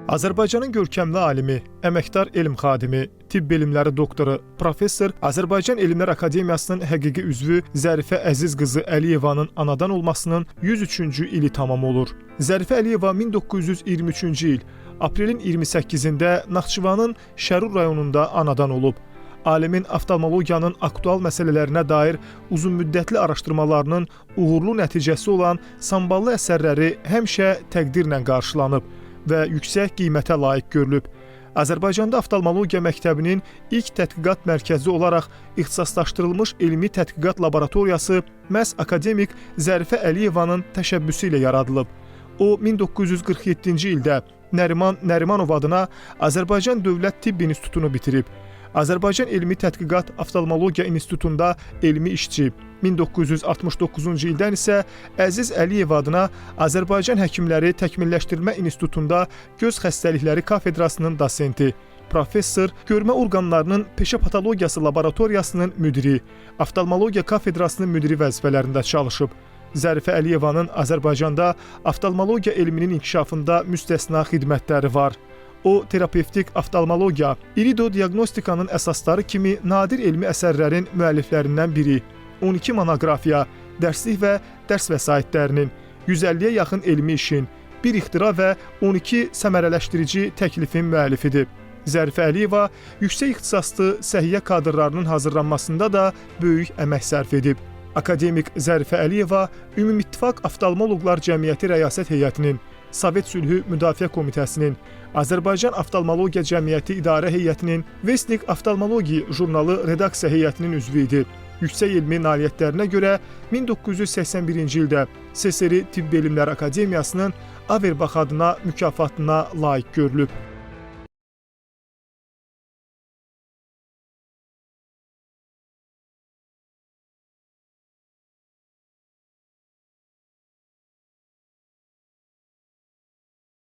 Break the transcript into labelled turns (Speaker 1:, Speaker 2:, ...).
Speaker 1: Azərbaycanın görkəmli alimi, əməkdar elm xadimi, tibb elmləri doktoru, professor, Azərbaycan Elmlər Akademiyasının həqiqi üzvü Zərifə Əziz qızı Əliyevanın anadan olmasının 103-cü ili tamam olur. Zərifə Əliyeva 1923-cü il aprelin 28-də Naxçıvanın Şərur rayonunda anadan olub. Alimin oftalmologiyanın aktual məsələlərinə dair uzunmüddətli araşdırmalarının uğurlu nəticəsi olan samballı əsərləri həmişə təqdirlə qarşılanıb və yüksək qiymətə layiq görülüb. Azərbaycanda oftalmologiya məktəbinin ilk tədqiqat mərkəzi olaraq ixtisaslaşdırılmış elmi tədqiqat laboratoriyası məhz akademik Zərifə Əliyevanın təşəbbüsü ilə yaradılıb. O 1947-ci ildə Nəriman Nərimanov adına Azərbaycan Dövlət Tibb İnstitutunu bitirib. Azərbaycan Elmi Tədqiqat Oftalmologiya İnstitutunda elmi işçi, 1969-cu ildən isə Əziz Əliyev adına Azərbaycan Həkimləri Təkmilləşdirilmə İnstitutunda göz xəstəlikləri kafedrasının dosenti, professor, görmə orqanlarının peşə patologiyası laboratoriyasının müdiri, oftalmologiya kafedrasının müdiri vəzifələrində çalışıb. Zərifə Əliyevanın Azərbaycanda oftalmologiya elminin inkişafında müstəsna xidmətləri var. O, terapevtik oftalmologiya, iridodiaqnostikanın əsasları kimi nadir elmi əsərlərin müəlliflərindən biri, 12 monoqrafiya, dərslik və dərs vəsaitlərinin, 150-yə yaxın elmi işin, bir ixtira və 12 səmərələşdirici təklifin müəllifidir. Zərifə Əliyeva yüksək ixtisaslı səhiyyə kadrlarının hazırlanmasında da böyük əmək sərf edib. Akademik Zərifə Əliyeva Ümumittifaq Oftalmoloqlar Cəmiyyəti Rəyasət Heyətinin, Sovet Sülhü Müdafiə Komitəsinin, Azərbaycan Oftalmologiya Cəmiyyəti İdarə Heyətinin, Vestnik Oftalmologiya jurnalı redaksiya heyətinin üzvü idi. Yüksək elmi nailiyyətlərinə görə 1981-ci ildə SSRİ Tibb Elmləri Akademiyasının Averbax adına mükafatına layiq görülüb.